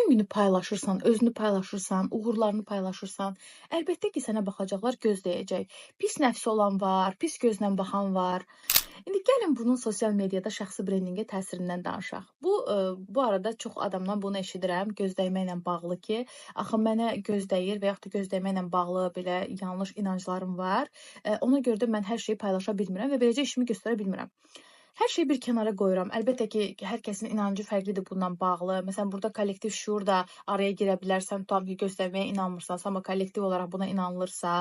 Bütün günü paylaşırsan, özünü paylaşırsan, uğurlarını paylaşırsan, əlbəttə ki, sənə baxacaqlar, göz dəyəcək. Pis nəfsi olan var, pis gözlə baxan var. İndi gəlin bunun sosial mediada şəxsi brendinqə təsirindən danışaq. Bu arada çox adamdan bunu eşidirəm gözdəyməklə bağlı ki, axı mənə göz dəyir və yaxud da gözdəyməklə bağlı belə yanlış inanclarım var. Ona görə də mən hər şeyi paylaşa bilmirəm və beləcə işimi göstərə bilmirəm. Hər şeyi bir kənara qoyuram. Əlbəttə ki, hər kəsin inancı fərqlidir bununla bağlı. Məsələn, burada kollektiv şüur da araya girə bilər. Sən tutam ki, göstərməyə inanmırsansa, amma kollektiv olaraq buna inanılırsa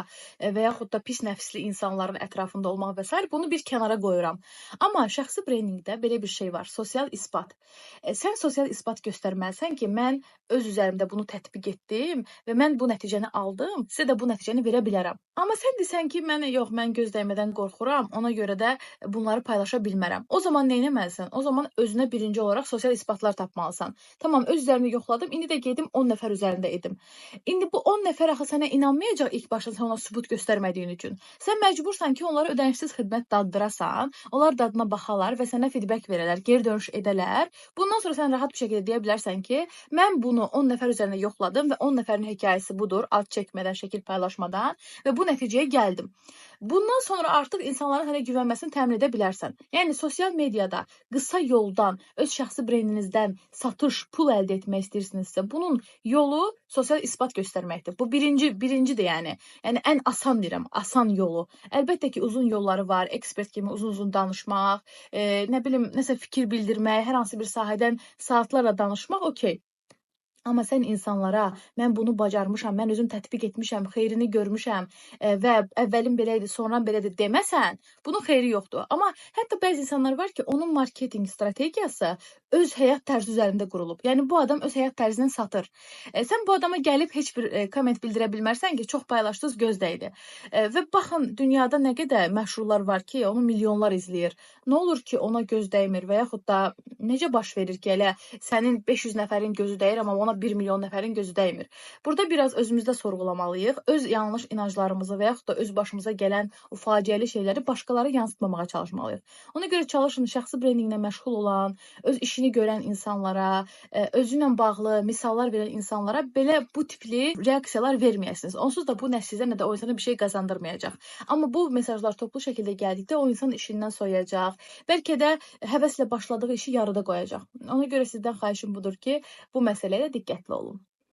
və yaxud da pis nəfsli insanların ətrafında olmaq və sair, bunu bir kənara qoyuram. Amma şəxsi brendinqdə belə bir şey var: sosial isbat. Sən sosial isbat göstərməlisən ki, mən öz üzərimdə bunu tətbiq etdim və mən bu nəticəni aldım, sizə də bu nəticəni verə bilərəm. Amma sən desən ki, mən yox, mən göz dəymədən qorxuram, ona görə də bunları paylaşa bilmərəm. O zaman nə etməlisən? O zaman özünə birinci olaraq sosial isbatlar tapmalısan. Tamam, öz üzərimdə yoxladım, indi də gedim 10 nəfər üzərində edim. İndi bu 10 nəfər axı sənə inanmayacaq ilk başda sən ona sübut göstərmədiyin üçün. Sən məcbursan ki, onlara ödənişsiz xidmət daddırasan, onlar dadına baxalar və sənə feedback verələr, geri dönüş edələr. Bundan sonra sən rahat bir şəkildə deyə bilərsən ki, mən bunu 10 nəfər üzərində yoxladım və 10 nəfərin hekayəsi budur, ad çəkmədən, şəkil paylaşmadan və bu nəticəyə gəldim. Bundan sonra artıq insanların sənə güvənməsini təmin edə bilərsən. Yəni sosial mediada qısa yoldan öz şəxsi brendinizdən satış, pul əldə etmək istəyirsinizsə, bunun yolu sosial isbat göstərməkdir. Bu birincidir yəni. Yəni ən asan deyirəm, asan yolu. Əlbəttə ki, uzun yolları var. Ekspert kimi uzun-uzun danışmaq, nə bilim, nəsə fikir bildirmək, hər hansı bir sahədən saatlarla danışmaq, okey. Amma sən insanlara mən bunu bacarmışam, mən özüm tətbiq etmişəm, xeyrini görmüşəm və əvvəlim belə idi, sonram belədir deməsən, bunun xeyri yoxdur. Amma hətta bəzi insanlar var ki, onun marketinq strategiyası öz həyat tərzi üzərində qurulub. Yəni bu adam öz həyat tərzindən satır. Sən bu adama gəlib heç bir komment bildirə bilmərsən ki, çox paylaşdınız, göz dəydi. Və baxın, dünyada nə qədər məşhurlar var ki, onu milyonlar izləyir. Nə olur ki, ona göz dəymir və yaxud da necə baş verir ki, elə sənin 500 nəfərin gözü dəyir, amma ona 1 milyon nəfərin gözü dəymir. Burada biraz özümüzdə sorğulamalıyıq. Öz yanlış inanclarımızı və yaxud da öz başımıza gələn o faciəli şeyləri başqaları yansıtmamağa çalışmalıyıq. Ona görə çalışın şəxsi brendinqlə məşğul olan, öz işini görən insanlara, özü ilə bağlı misallar verən insanlara belə bu tipli reaksiyalar verməyəsiniz. Onsuz da bu nə sizə, nə də o insana bir şey qazandırmayacaq. Amma bu mesajlar toplu şəkildə gəldikdə o insan işindən soyuyacaq. Bəlkə də həvəslə başladığı işi yarıda qoyacaq. Ona görə sizdən xahişim budur ki, bu məsələyə diqqətli olun.